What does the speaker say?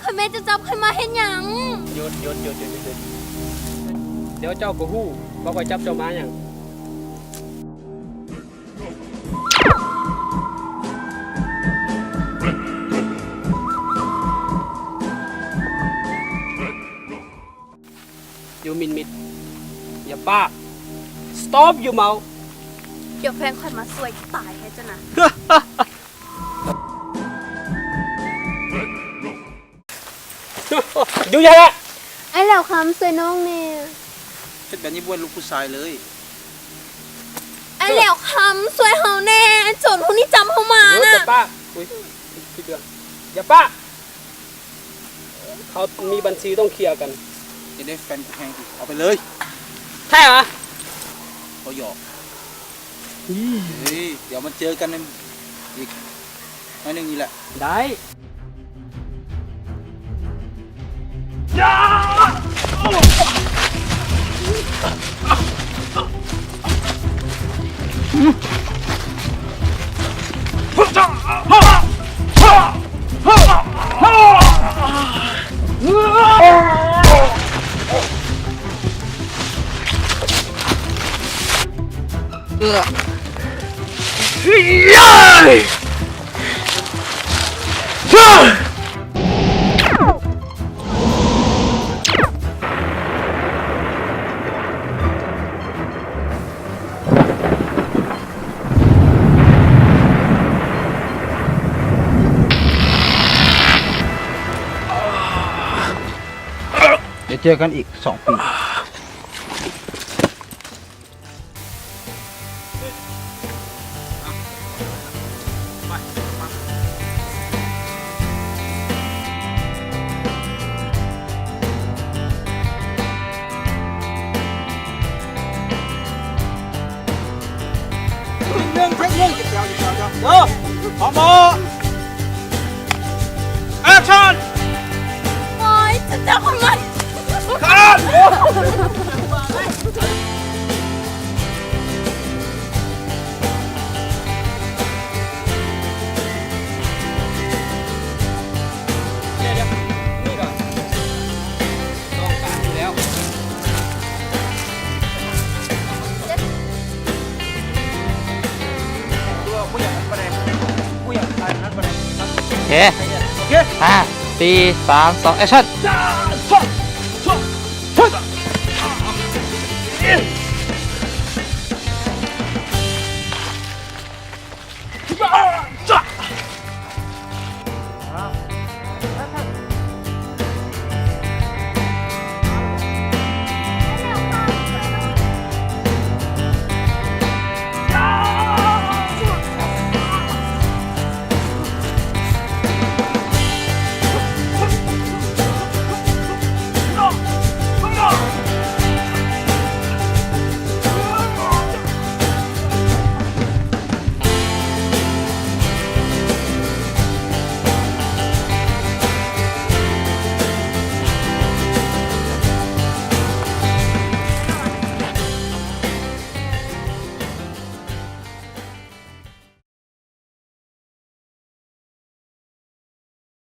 ຂ້ອຍແມ່ນ ເຈົ້າຈັບຂ້ອຍມາເຮັດຫຍັງ? ຢຸດ, ຢຸດ, ຢຸດ, ຢຸດ, ຢຸດ, ຢຸດ. ດຽວເຈົ້າກໍຮູ້ວ່າຂ້ອຍຈັບເຈົ້າມາຫຍັງ. ຢູ່ມິດໆ ຢ່າປາກ Stop your mouth. ດຽວແຟນຂ້ອຍມາຊ່ວຍ ຕາຍແທ້ເຈົ້ານະ. ຢູ່ຢ່າລະ. ອ້າຍແຫຼວຄຳ ຊ່ວຍນ້ອງແດ່. ເຮັດແບບນີ້ບໍ່ເປັນລູກຜູ້ຊາຍເລີຍ. ອ້າຍແຫຼວຄຳ ຊ່ວຍເຮົາແດ່ ໂຈນພວກນີ້ຈັບເຮົາມານະ. ຢ່າປາກ. ອຸ້ຍ ຜິດເລື່ອງ. ຢ່າປາກ. ເຂົາມີບັນຊີຕ້ອງເຄລຍກັນ. ຈະໄດ້ແຟນກູແຮງອີກ ເອົາໄປເລີຍ. ແທ້ຫວາ? ເຂົາຫຍອກ. ເຮີ້ຍ ດຽວມາເຈີກັນອີກໜ້ອຍໜຶ່ງນີ້ແຫຼະ. ໄດ້. ດຽວເຈີກັນອີກສອງປີ. Action. ໂອ້ຍ ຈະຈັບທຳໄມ? ຄັດ. ໂອເຄ ໂອເຄ ຫ້າ ສີ່ ສາມ ສອງ ແອັກຊັນ.